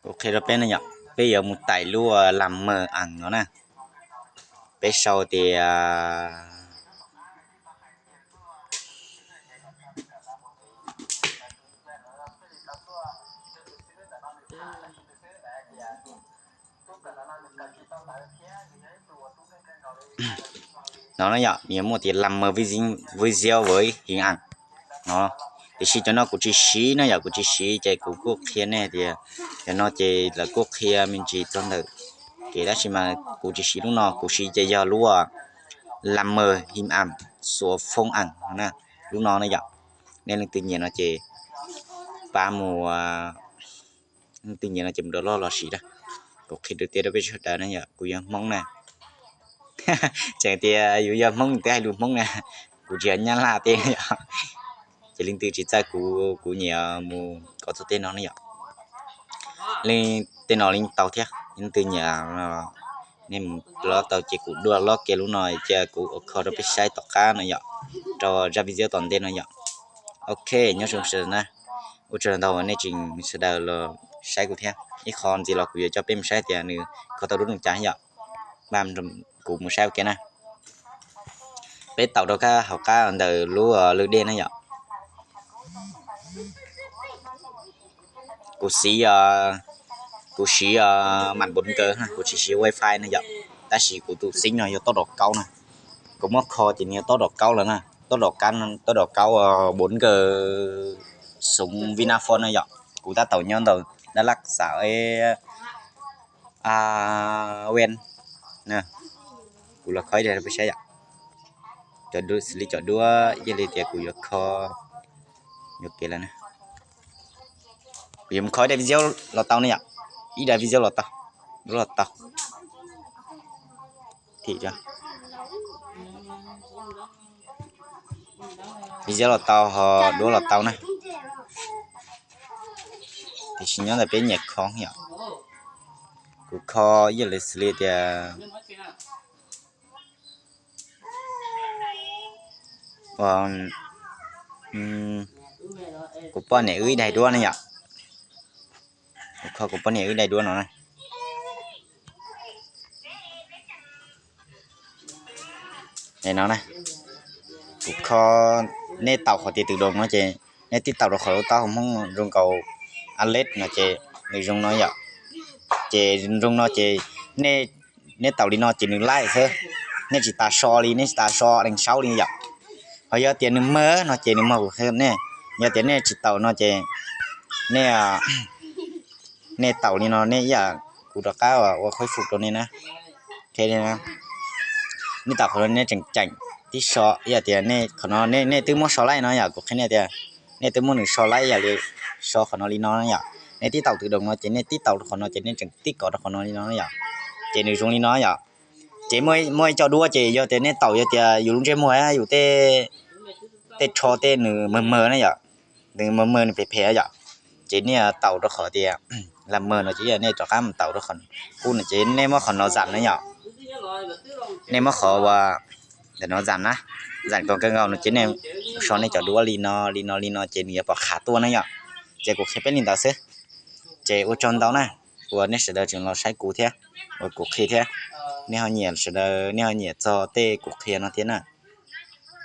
Kuv qhia rau peb no yom, peb yuav mus tais lub lam mawg am no na. Peb sau tias no na yom, nws yuav muaj tias lam mawg visual với hình ảnh no. Tiam sis cov no kuv tsis siv no yom, kuv tsis siv ces kuv kuj qhia nej tias cov no ces lawv kuj qhia me ntsis txog ntawm kev, tab sis mas kuv tsis siv lub no, kuv siv ces yog lub lam mawg hình ảnh số phone ảnh no na, lub no na yom. Nej leej twg nyiam no ces pab mus, leej twg nyiam no ces mus download los siv na. Kuv qhia rau tias rau peb sawv daws na yom, kuv yog Hmoob na. Tseem tias yus yog Hmoob twb hais lus Hmoob na, kuv tsis yog Nyab Laj tej yom. Ces leej twg tsis txawj kuv, kuv nyiam mus kov txog tej no ne yom. Leej tej no leej tau thiab, leej twg nyiam nej mus download tau ces kuv download kiag lub no cia kuv ua kho rau peb saib tom qab no yom, rau zaj video tom ntej no yom. Ok, nyob zoo sawv daws na, ua tsaug ntau uas nej tseem sawv daws los saib kuv thiab. Ib qho ntxiv los kuv yuav coj peb mus saib tias nws kho tau lub zoo cas yom. Pab kuv mus saib ua ke na. Peb taus rau kab hauv qab ntawm lub lw dej na yom. Kuv siv, kuv siv mam npov nkaws, kuv tsis siv wifi na yom. Tab sis kuv tus xib no yog toj dom kaub na, kuv muab kho ces nws yog toj dom kaub lawm na, toj dom kaub, toj dom kaub npov nkaws xoom Vinaphone na yom. Kuv tab tom nyob ntawm Dab Laj xav ven, kuv los kho ib daim rau peb saib yom. Cov duab xws li cov duab yog li tias kuv yuav kho, yuav kev lawm na. Kuv yuav mus kho ib daim video los tau na yom, ib daim video los tau, duab los tau, video los tau ho duab los tau na. Tiam sis nyob ntawm peb nyiam kho yom, kuv kho yog li xws li tias kuv poj niam wb ib daim duab ne yom. Kuv kho kuv poj niam wb ib daim duab no na. No na, kuv kho, nej taus qhov tias tự động no ces nej tib taus rau qhov lub taub hau Hmoob zoo nkaus Alex no ces nws zoo no yom. Ces zoo no ces nej taus li no ces nws laij xwb, nej tsis tas so li, nej tsis tas so dees saub li yom. Ho yog tias nws mag no ces nws mag kuv qhia nej, yog tias nej tsis taus no ces nej, nej taus li no nej ib yam kuv rov qab ua khoj fum rau nej na. Nej taus qhov no nej tseem ceem tib so, yog tias nej qhov no nej twb muab so laij no yom, kuv qhia nej tias nej twb muab nws so laij yam li so qhov no li no yom. Nej tib taus tự động no ces nej tib taus rau qhov no ces nej tseem tib kov rau qhov no li no yom. Ces nws zoo li no yom. Ces muaj ib co duab ces yog tias nej taus yog tias yus lub ntsej muag yus tej, tej tsho tej nws mag mag na yom, nws mag mag nws phem phem yom, ces nej taus rau qhov tias lam mag no ces nej rov qab mus taus rau qhov qub no ces nej muab qhov no zam na yom. Nej muab qhov ua ntawm no zam na, zam kom kawg nkaus no ces nej so nej cov duab li no li no li no ces nws yuav pom qhav tuaj na yom. Ces kuv qhia peb li ntawd xwb. Ces ua tsaug ntau na, uas nej sawv daws tseem los saib kuv thiab, uas kuv qhia thiab. Nej ho nyiam sawv daws, nej ho nyiam txog tej kuv qhia no thiab na.